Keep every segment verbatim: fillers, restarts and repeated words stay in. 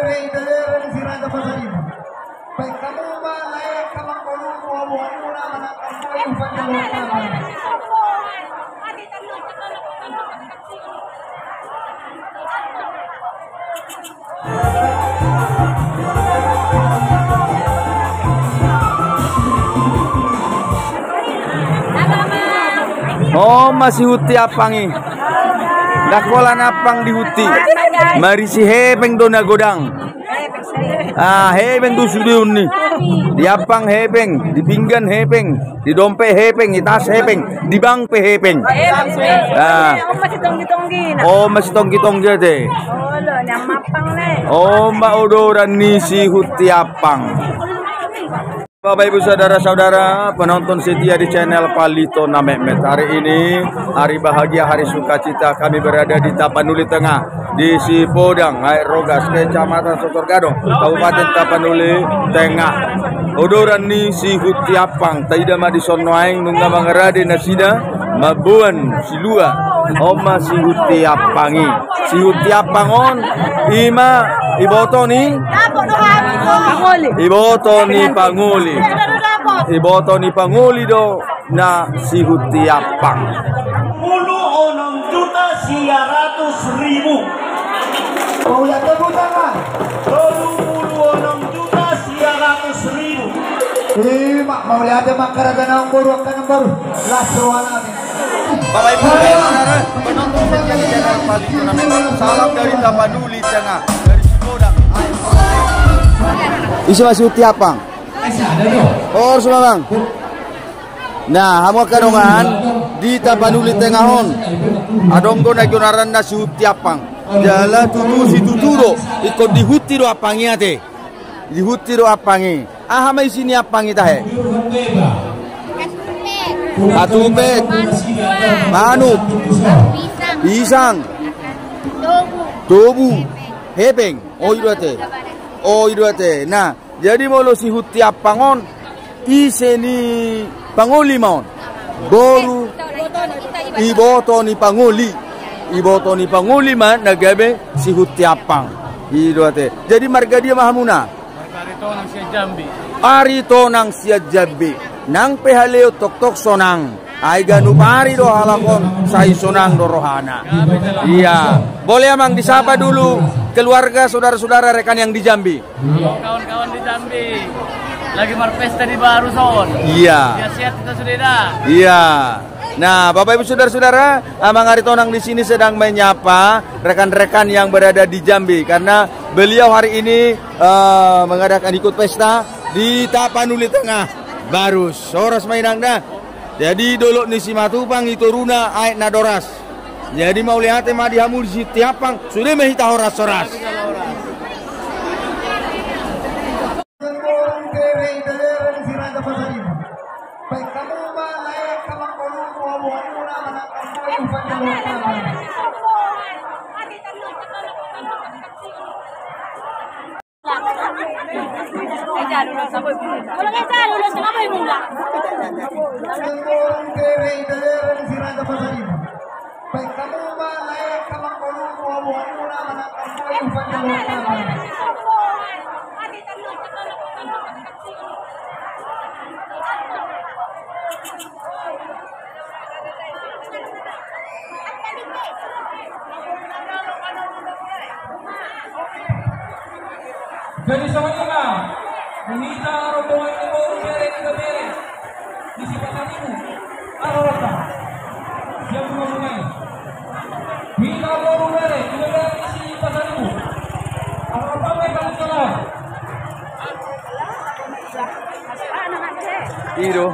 Hei, belerang si Raja Pasaribu. Baik kamu ma, lae kamu, kolu, kolu, kolu, na manang kamu, ayo, panjang waktu. On ma si Hutti Ampang i. Ndang holan ampang di hutti. Marisi hepeng do na godang. Ah, hepeng do sude on i. Di ampang hepeng, di pinggan hepeng, di dompet hepeng, di tas hepeng, di bank pe hepeng. Ah. On ma si tonggi-tonggi na. On ma si tonggi-tonggi ate. On ma odoran ni si Hutti Ampang. Bapak, Ibu, saudara-saudara, penonton setia di channel Palito na Metmet. Hari ini, hari bahagia, hari sukacita. Kami berada di Tapanuli Tengah, di Sipodang, Aek Rogas, Kecamatan Sosor Gadong, Kabupaten Tapanuli Tengah. Odoran ni si Hutti Ampang, taida ma dison nuaeng, nunga mangarade nasida, mamboan silua. On ma si Hutti Ampang i. Si Hutti Ampang on, i ma iboto ni? Pangoli. Iboto ni Pangoli. Iboto ni Pangoli do na si Hutti Ampang. Pulu onom juta sia ratus ribu. Oh ya, tepuk tangan. Tolu pulu onom juta sia ratus ribu. Ima, mauliate ma angka raja nami, boru angka nami, boru. Las roha nami. Bapak, Ibu, saudara, penonton setia di channel Palito na Metmet. Salam dari Tapanuli Tengah, dari Sipodang. Ise ma si Hutti Ampang? Horas ma, Bang. Nah, hamu angka dongan, di Tapanuli Tengah on, adong do na goaranna si Hutti Ampang. Jala tutu situtu do, ingkon di hutti do ampang i ate. Di hutti do ampang i. Aha ma isi ni ampang i tahe? Hatupet. Manuk. Pisang. Tobu. Hepeng. Oh, i do ate. Oh, i do ate. Nah, jadi molo si Hutti Ampang on, ise ni Pangoli ma on. Boru, iboto ni Pangoli. Iboto ni Pangoli ma na gabe si Hutti Ampang. I do ate. Jadi marga dia ma hamuna? Marga Aritonang sian Jambi. Aritonang sian Jambi. Nang pe haleon tongtong sonang. Ai ganup ari do halak on, sai sonang do rohana. Iya. Boleh, Amang, disapa dulu keluarga, saudara-saudara, rekan yang di Jambi. Halo, kawan-kawan di Jambi. Lagi marpesta di Barus on. Iya. Sehat-sehat kita sudah dah. Iya. Nah, Bapak Ibu saudara-saudara, Amang Aritonang di sini sedang menyapa rekan-rekan yang berada di Jambi karena beliau hari ini, eh, mengadakan ikut pesta di Tapanuli Tengah. Barus, horas ma, Inang, da. Jadi dolok ni Simatupang i toruna Aek Nadoras. Jadi mauliate ma di hamu di si Hutti Ampang, sude ma hita horas-horas. Jadi songon i ma, nunga hita rombongan ni boru, bere, ibebere di si Pasaribu. Aha rohanta? Siap dua mulai. Hita boru, bere, ibebere di si Pasaribu. Aha rohanta, baik, kalau salah. I do.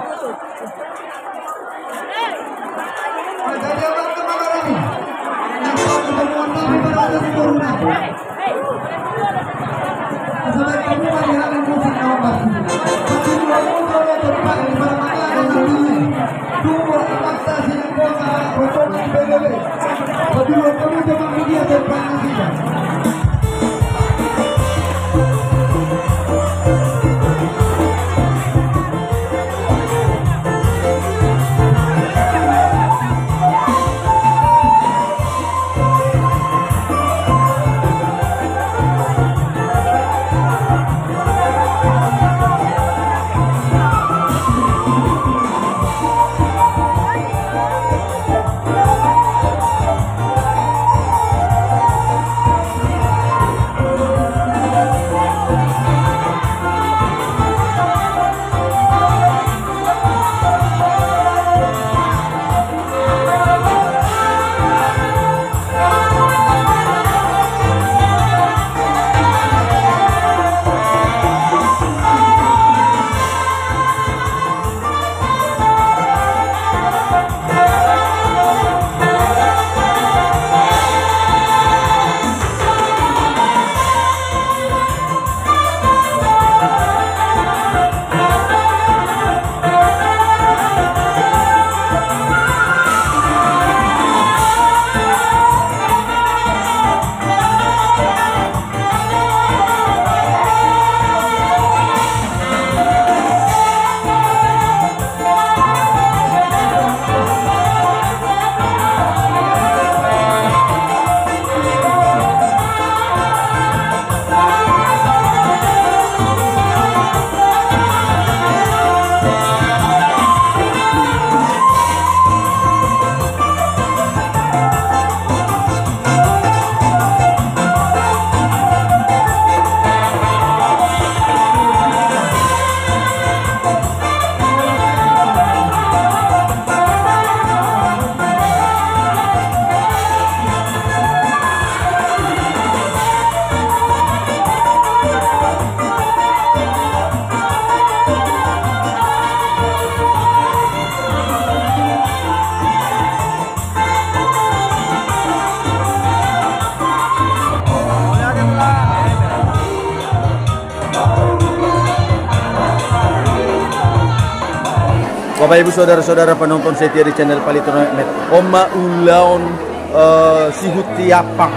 Bapak Ibu saudara-saudara penonton setia di channel Palito Net. On ma ulaon, eh, Sihunti Ampang.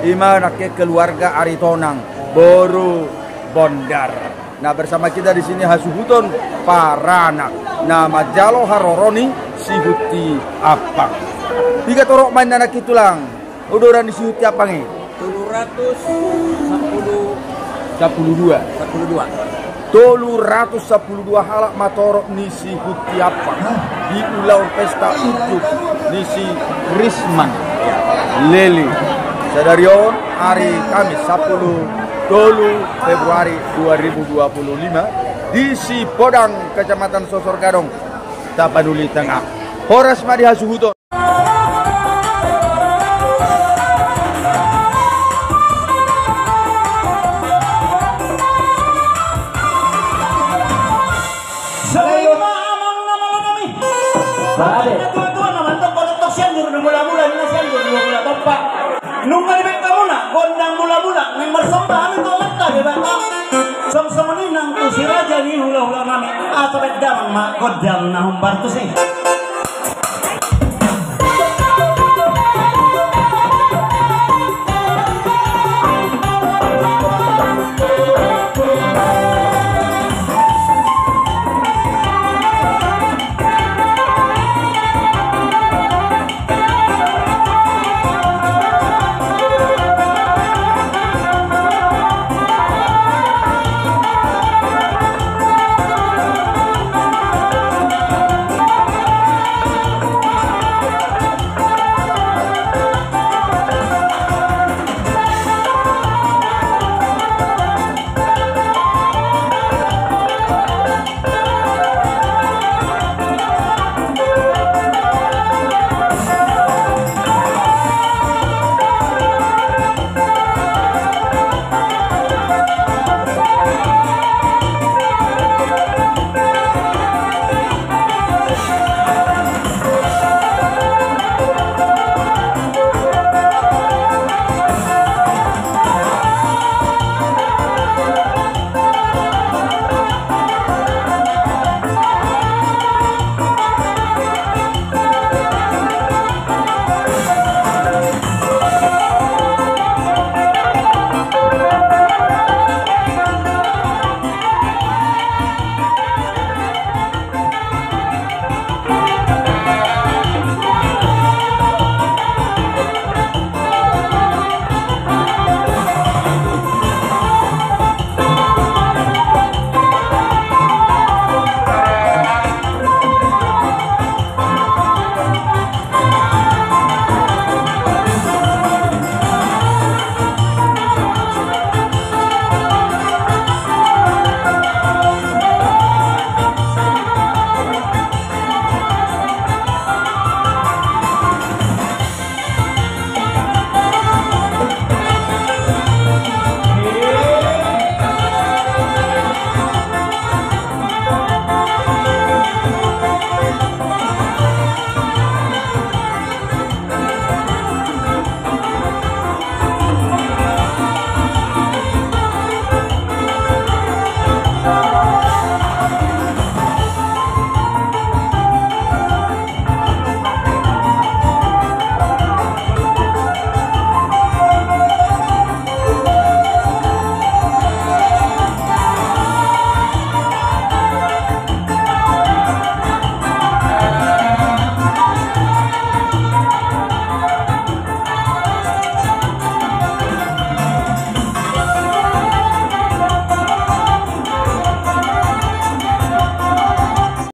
I ma nangkin keluarga Aritonang, boru Bondar. Nah, bersama kita di sini hasuhuton paranak na manjalo haroro ni Sihunti Ampang. Piga torop ma inna nangkin tulang uduran ni Sihunti Ampang i? Tolu ratus sampulu. Sampulu dua. Sampulu dua. Tolu ratus sampulu dua halak ma torop ni Sihunti Ampang di ulaon pesta unjuk ni si Risman Leli. Sadari on ari Kamis sampulu tolu Februari dua ribu dua puluh lima di Sipodang, Kecamatan Sosor Gadong, Tapanuli Tengah. Horas ma di hasuhuton. Songon i ma amang na malo nami. Bae. Tua-tua na mandok, mandok sian juru mulamula, na sian juru mulamula tompa. Nunga dibege hamuna gondang mulamula, naeng marsomba hami tu Amanta Debata. Songon i nang tu si raja ni hulahula nami, asa baen damang ma gondang na hombar tusi.